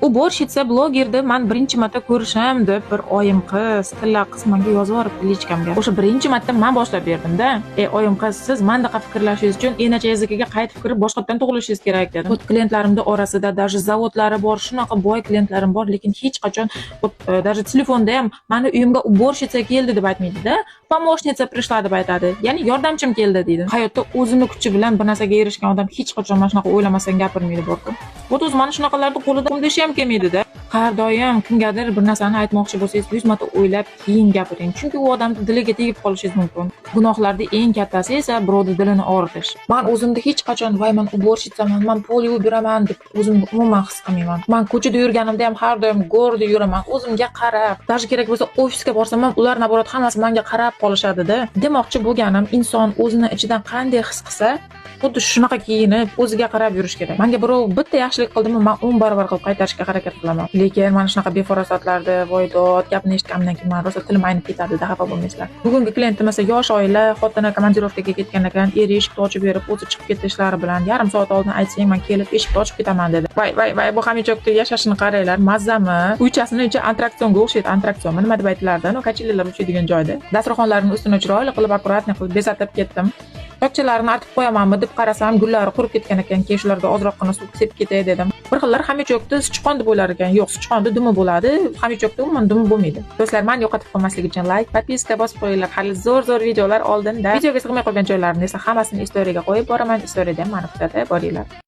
Уборщица blogerni man birinchi marta ko'rishim deb bir oyim qiz, tilla qiz menga yozib yuboribdi личка mga. O'sha birinchi marta man boshlab berdimda. "E, oyim qiz, siz mandaqa fikrlashingiz uchun enachangiznikiga qaytib kirib, boshqatdan tug'ilishingiz kerak", dedim. Вот klientlarimni orasida даже zavodlari bor, shunaqa boy klientlarim bor, lekin hech qachon вот, даже telefonda ham "Mani uyimga уборщица keldi" deb aytmaydida, "Помощница пришла" deb aytadi. Ya'ni "Yordamchim keldi" deydi. Hayotda o'zini kuchi bilan bir narsaga erishgan odam hech qachon mana shunaqa o'ylamasdan gapirmaydi borku. Вот o'zi mana shunaqalarni qo'lida deshi ham kelmaydida. Har doim kimgadir bir narsani aytmoqchi bo'lsangiz, 100 marta o'ylab keyin gapiring. Chunki u odamni diliga tegib qolishingiz mumkin. Gunohlarning eng kattasi esa birovni dilini og'ritish. Man o'zimni hech qachon "Voy, man уборщица man, man pol yuvib yuraman" deb o'zimni umuman his qilmayman. Man ko'chada yurganimda ham har doim гордо yuraman, o'zimga qarab. Даже kerak bo'lsa, ofisga borsam ham ular, наоборот, hammasi menga qarab qolishadi-da. Demoqchi bo'lganim, inson o'zini ichidan qanday his qilsa, xuddi shunaqa kiyinib, o'ziga qarab yurish kerak. Menga birov bitta yaxshilik qildimi, man 10 barobar qilib qaytarishga harakat qilaman. Lekin mana shunaqa befarosatlarni, voy dod gapini eshitganimdan keyin man rosa tilim aynib ketadi-da, xafa bo'lmaysizlar. Bugungi klientim esa yosh oila, xotini komandirovkaga ketgan ekan, eri eshikni ochib berib, o'zi chiqib ketdi ishlari bilan. "Yarim soat oldin aytsang, man kelib eshikni ochib ketaman", dedi. Voy, voy, voy, bu хомячок da yashashini qaranglar, mazzami? Uychasini ichi attraksionga o'xshaydi, attraksionmi nima deb aytilardi, ну, качели lar uchadigan joyda. Dasturxonlarini ustini chiroyli qilib, аккуратный qilib bezatib ketdim. Tokchalarini artib qo'yamanmi deb qarasam, gullari qurib ketgan ekan. Keyin shularga ozroqgina suv sepib ketay dedim. Bir xillar хомячок ni sichqon deb o'ylar ekan. Yo'q, sichqonni dumi bo'ladi, хомячок da umuman dumi bo'lmaydi. Do'stlar, mani yo'qotib qo'ymaslik uchun layk, подписка bosib qo'yinglar. Hali zo'r zo'r videolar oldinda. Videoga sig'may qolgan joylarini esa hammasini istoriyaga qo'yib boraman. Istoriyada ham mani kuzatib boringlar.